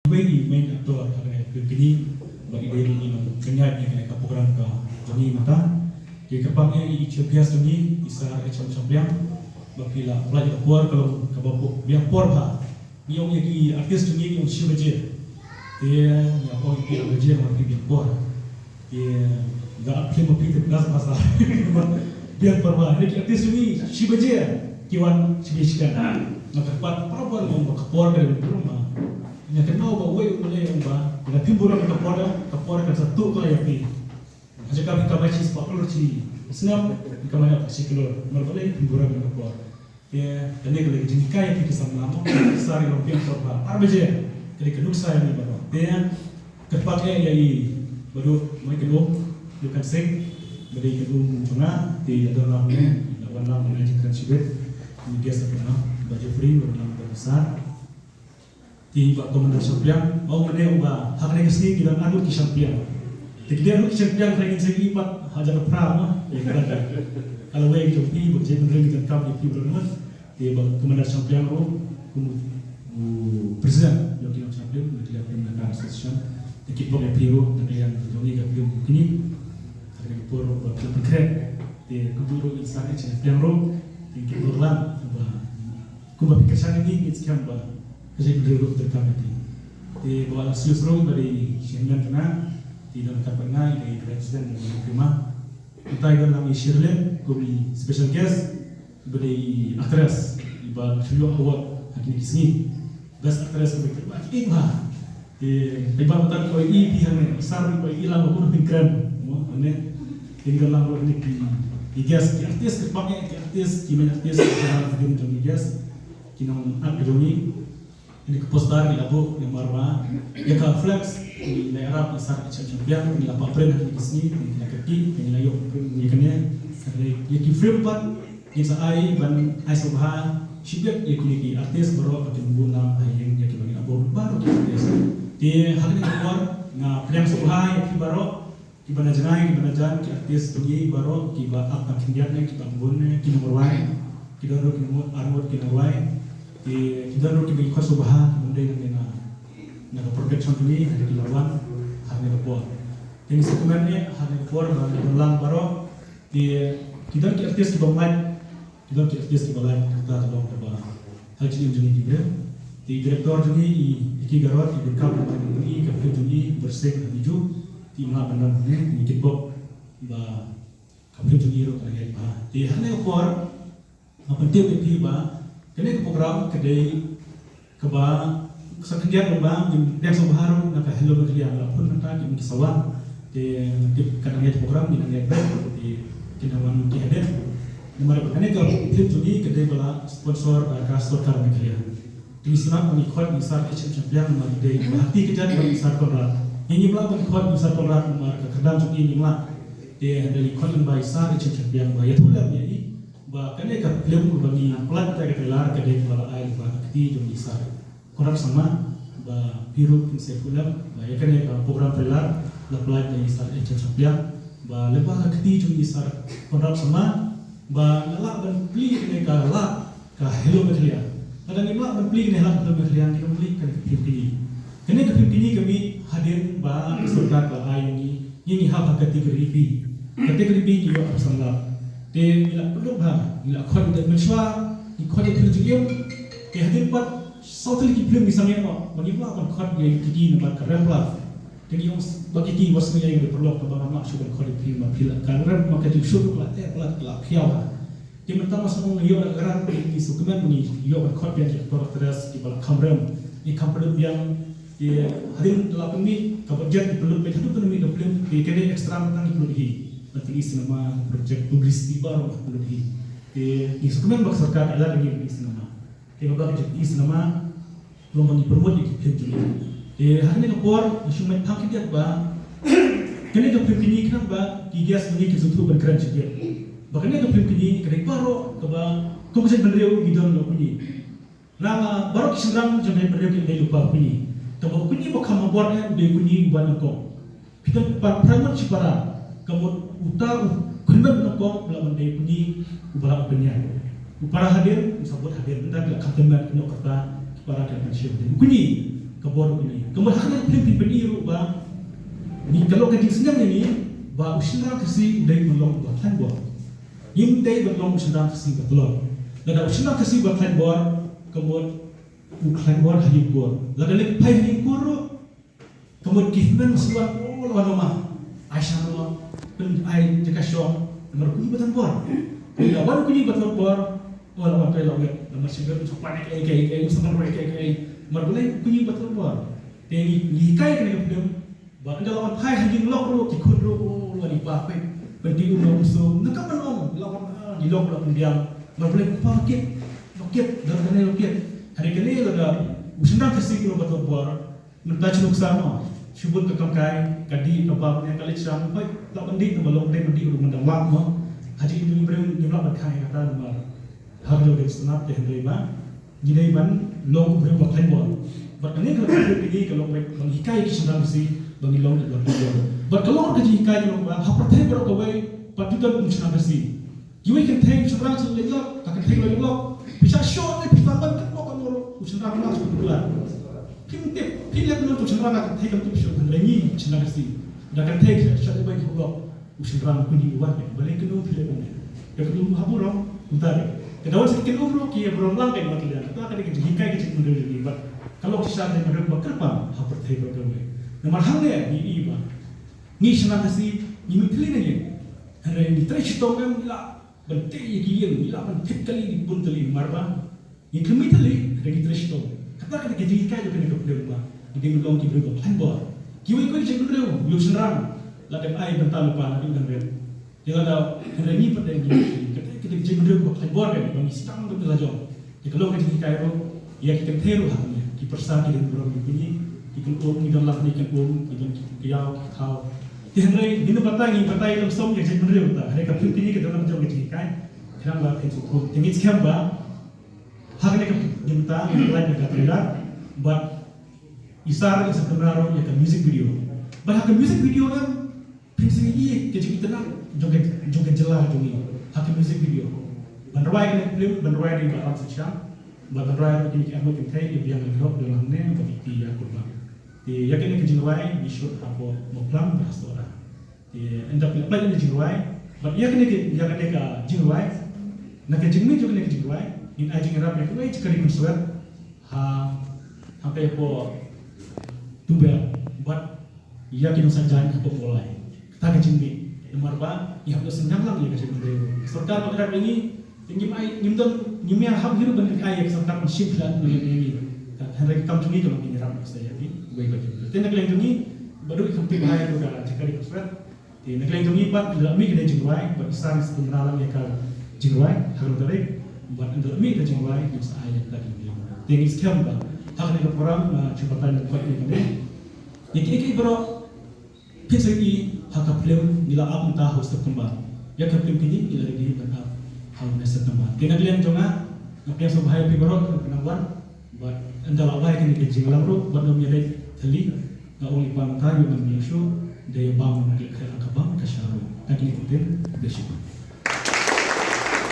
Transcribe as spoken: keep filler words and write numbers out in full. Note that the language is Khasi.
Wei i main actor ha kane ka film kini, ba i dei i nongpynïaid ïa kane ka program ka jong ngi mynta. Te kyrpang ïa i chief guest jong ngi, i Sir H M Shampliang, ba phi la pynlait ïa ka por ka long kaba biang por bha. Ngi ong ïa ki artist jong ngi, ngi ong shi baje. Te ngi ong ïa ki artist jong ngi, ngi ong ïa ki biang por. Te nga ap film ma phi te bas bas la. Biang por bha. Ïa ki artist jong ngi shi baje ki wan shi baje shi khyndai. Nga kyrpad para bun, nga ong ba ka por ka dei ban burom ma. Nga kynmaw ba uwei u mlei u ong ba lada phim burom ïa ka por, ka por kan sa tuh kloi ïa phi. Ha jaka phi kamai shi spah klur shi snem, phi kamai ïa shi klur. Namar balei? Phim burom ïa ka por. Te kane ka dei ka jinghikai ïa phi ki samla mo, sar ïa long biang por bha. Ar baje ka dei ka nuksa ïa ngi baroh. Te kyrpad eh ïa i Bah Duk Mai Kynum, Duk Kan Sing, ba dei ka um jong nga, te ïa don lang ne, ïa wan lang ne jingkren shibit. Ngi guest of honor, Bah Jeffrey, wan lang ba sar. Te Bah Commander Shampliang, ong mane u ba ha kane ka sngi ki don arngut ki Shampliang. Te ki don arngut ki Shampliang, kane ngin sa ïohi pat ha jar phra ma. Ïa ka don ka lawei jong phi, ba ka jaitbynriew ngi donkam ïa phi baroh. Te Bah Commander Shampliang ruh kum u president jong ki nong Shampliang, ngi khlem pynlong ka association. Te ki pok ïa phi ruh, te ka liang jong ngi ka phi ruh kini. Ka dei ka por ba phi pynkhreh. Te kumjuh ruh i Sir H M Shampliang ruh, te ki por lang ba kumba phi kyrshan ïa ngi, ngi skhem ba ka jaitbynriew ruh ka donkam ïa phi. Te Bah Aloysius ruh ba dei i chairman jong nga, te i don ryngkat bad nga i dei i president jong ka Hima. Mynta i don lang i Shirlyn kum i special guest, ba dei i actress iba shu ïoh award ha kine ki sngi. Best actress, ka dei ba ki ba. Te, te ba mynta ko i phi hangne, sar ko i lang ko phi kren. Mo, hangne. Te ngi don lang ruh kine ki, ki guest, ki artist, ki bang ki artist, ki main artist, ki jong ngi, ki jong ngi guest, ki nong act jong ngi. Kine ki poster ki la buh, ki marwa. Ïa ka flex, ki la ïarap, ki Sir H M Shampliang, ki la pah print ha kine ki sngi, ki la kyrkieh, ki la ïoh print ïa kane. Ïa ki film pat, ngin sa ai ban ai sngewbha shibit ïa kine ki artist baroh ba kin bun nam ha ïing ïa kiba ngin ap baroh ki artist. Te ha kane ka por nga pdiang sngewbha ïa phi baroh kiba na jngai kiba na jan, ki artist jong ngi baroh kiba ap tang khyndiat ne kiba bun ne ki nongrwai, ki don ruh ki nongrwai, arngut ki nongrwai. Te ki don ruh kiba ngi khot sngewbha kiba ym dei nangne na na ka production jong ngi, hynrei ki la wan ha kane ka por. Te ngi sa kmen ne ha kane ka por ba ngi don lang baroh. Te ki don ki artist kiba mlien, ki don ki artist kiba lait, kata ka long kaba ha ka jingim jong ngi ki briew. Te i director jong ngi i Vicky Garod, i bun kam ba ngi ka film jong ngi Burseng ha Miju. Te i mlien ban don ne, ngi kitbok ba ka film jong ngi ruh ka la ngeit bha. Te ha kane ka por nga pyntip ïa phi ba kane ka program ka dei kaba sa khyndiat ba ngin pdiang sngewbha ruh na ka Hello Meghalaya, la phone mynta ki, ki sa wan. Te tip ka dang ïa program ngi dang ïa bad te kin wan ki hadien. Namar ba kane ka film jong ngi ka dei ba la sponsor da ka sorkar Meghalaya. Te ngi sngewbha ba ngi khot ïa i Sir H M Shampliang namar dei ba ha kti ka jait ba ïa i Sir Conrad. Ngi ngim lah ban khot ïa i Sir Conrad namar ka kyrdan jong ngi ngim lah. Te hynrei ngi khot lyngba i Sir H M Shampliang ba ïathuh lem ïa i ba kane ka film ba ngi pynlait ïa ka trailer ka dei ba la ai lyngba ka kti jong i Sir Conrad Sangma, ba phi ruh phin sa ïathuh lem ba ïa kane ka program trailer la pynlait da i Sir H M Shampliang, ba lyngba ka kti jong i Sir Conrad Sangma, ba nga lah ban plie kane ka lad ka Hello Meghalaya. Lada ngim lah ban plie kane ka lad Hello Meghalaya, ngi dang plie kane ka film kini. Kane ka film kini ka mih hadien ba ka sorkar ka la ai ïa ngi, ngi, ngi hap ha category B. Category B ngi ïoh arphew san lak. Te ngi la pynduh bha, ngi la khot ïa, mynshuwa ngi khot ïa ki film jingim. Te hadien pat saw tylli ki film ngi sangeh noh, ba ngim lah ban khot ïa ki, ki namar ka rem palat. Te ngi ong ba ki, ki, wat sngew ïa, ïa paralok, kaba ngam lah shuh ban khot ïa phi, ma phi la ka rem, ma ka jingshoot ka la eh palat, ka la phiaw ha. Te mynta ma sngewbha ïoh na ka rem, ngi sngewkmen ngi ïoh ban khot biang ki actor actress kiba la kham rem, ngi kham pynlut biang. Te hadien la pynmih ka budget, ngi pynlut biang haduh pynmih ka film, te kane extra mynta ngi pynlut hi ban pynlong cinema, project publicity baroh ngi pynlut hi. Te ngi sngewkmen ba ka sorkar ka lad ngi pynlong cinema. Te ba ka jingpynlong cinema long ba ngi promote ïa ki film jong ngi. Te ha kane ka por nga shu mut tang khyndiat ba kane ka film kini khnang ba ki guest jong ngi kin sngewthuh ban kren shibit. Ba kane ka film kini ka dei baroh kaba kum ka jaitbynriew ngi don la u kñi. Namar baroh ki shynrang jong ka jaitbynriew ki dei lypa u kñi. Kaba u kñi ba kham habor em u dei u kñi uba nyngkong. Phi don para, para ngut shipara, ka mut uta u khunlung nyngkong u lah ban dei u kñi uba lah ban pynïaid. U para hadien, u sa bud hadien, ynda ki la kham tymmen ki nongkynta, ki para ki la pynshim hadien. U kñi, Ka bor u kñi. Ka mut ha kane ka film phin pyni ruh ba ngi ka long ka jingsneng ïa ngi ba u shynrang Khasi u dei ban long uba khlaiñ bor. Ngim dei ban long u shynrang Khasi uba tlot. Lada u shynrang Khasi uba khlaiñ bor, ka mut u khlaiñ bor ha ïing kur. Lada leit phai ha ïing kur ruh, ka mut ki hynmen shuwa, oh, la wan ma. Ai sha no, pyn ai jaka shong, namar u kñi uba tlot bor. Lada wan u kñi uba tlot bor, oh, la wan, la wan, namar shu ber u shong pan ei ei ei, u shong pan ei ei ei. Namar u kñi, u kñi uba tlot bor. Te ngi, ngi hikai kane ka film ba ynda la wan phai ha ïing lok ruh, ki khun ruh, oh, la wan i pa peit, peit u nongso, na ka ban ong, la wan, ah, ïing lok la pynbiang. Namar balei, pa kit, pa kit, da kane la kit. Hynrei kane lada u shynrang Khasi uba tlot bor, mynta shu nuksa mo, shu bun ka kamkai, ka dih ka bam ne ka leit sham, peit, la ban dih, namar long dei ban dih ruh mynta lak mo. Ha jingim jong u briew ngim lah ban kha ïa kata namar ha ka jong ka snap te hynrei ba ngi dei ban long u briew ba khlaiñ bor. Bad kane ka long ka jinghikai ki shynrang Khasi ba ngi long ki ba khlaiñ bor. Bad ka long ka jinghikai ka long ba ha pyrthei baroh kawei pat ju don kum shynrang Khasi. Kiwei ki kynthei shynrang shu leit lok, ka kynthei leit lok. Phi shah shon ne phi shah ban ka lok ka lok u shynrang ka shu lok. Phim tip, phi leit lok u shynrang ka kynthei kam tip shon hynrei ngi shynrang Khasi. Da kynthei shah leit ban ka lok. U shynrang u kñi u wan, balei kynum phi leh kumne? Te kynum ha burom, kumta re. Te da wan sa ki kynum ruh ki burom lang ka ïa mat leh. Kata ka dei ka jinghikai ka jingmynriew jong ngi bad ka long shisha ka jingmynriew ba kyrpang ha pyrthei baroh kawei. Namar hangne ngi i ba ngi shynrang Khasi ngi mih thylli na ïing. Hynrei ngi trei shitom em ngi lah ban tei ïa ki ïing, ngi lah ban thep kali, bun kali namar ba Ngi khlem mih thylli, hynrei ngi trei shitom. Kata ka dei ka jinghikai jong kane ka film ba ngi dei ban long ki briew ba khlaiñ bor. Kiwei kiwei ki jingmynriew, ïa u shynrang, la dep ai bynta lypa, la dep dang ret. Te lada hynrei ngi pat dei ngi, kata ka dei ka jingmynriew ba khlaiñ bor, ba ngi sdang ban la jong. Te ka long ka jinghikai ruh ïa ki kynthei ruh hangne, ki pyrsa ki dei burom ïa ngi, ki kynum, ngi don lak ne ki kynum, ki don ki kynum, ki kynum. Te hynrei ngi batai, ngi batai lem som ïa ka jingmynriew ta, hynrei ka film kine ka don la jong ka jinghikai. Khnang ba phin sngewthuh. Te ngi skhem ba Ha kane ka, ngi mynta ngi lait na ka trailer bad i Sar i sa pynbna ruh ïa ka music video. Bad ha ka music video em phin sa ïohi ka jingitynnad jong ka, jong ka jylla jong ngi ha ka music video. Ban rwai kane ka film, ban rwai da i Bah Ramsunshiang, bad ban rwai ruh kine ki arngut kynthei, i Biang Lyngdoh, Biang Hangne bad i Ïakurbah. Te ïa kane ka jingrwai ngi shoot hapoh Mawphlang bad ha Sohra. Te ynda phi la peit ïa kane ka jingrwai, bad ïa kane ka, ïa kane ka jingrwai, na ka jingmih jong kane ka jingrwai ngin ai jingïarap ïa kawei jaka ri khunswet ha, hangtei hapoh Tuber bad ïa ki nongshah jaiñ hapoh Mawlai. Kata ka jingmih namar ba ngi hap ïohsngew lang ïa ka jingmih. Sorkar ba ka ïarap ïa ngi, Te ngim ai, ngim don, ngim ïa hap hi ruh ban ai ïa ka sorkar ban shim khyllah ïa ngi. Hynrei ka kam jong ngi ka long ban ïarap ïa ngi, wei bad wei. Te na ka liang jong ngi, bad ruh i kham tip bha ïa ka jaka ri khunswet. Te na ka liang jong ngi pat, ynda la mih kane ka jingrwai, bad i Sar i sa pynbna lang ïa ka jingrwai ha kane ka tarik, bad ynda la mih ka jingrwai ngin sa ai ïa ka jingrwai. Te ngi skhem ba ha kane ka program, ah, shu batai na ka ïa kane. Ïa kiei kiei baroh Phin sa ïohi ha ka film ngi la ap mynta ha u September. Ïa ka film kine ngi la ready ban ap ha u September. Te na ka liang jong nga, nga pdiang sngewbha ïa phi baroh kiba nang wan. Bad ynda la wai kane ka jingïalang ruh bad ym ïaleit thylli, nga ong lypa mynta ïoh ban ïoh shuh, da ïa bam na ka bam ka sha ruh. Ka kine ka film, khublei shibun.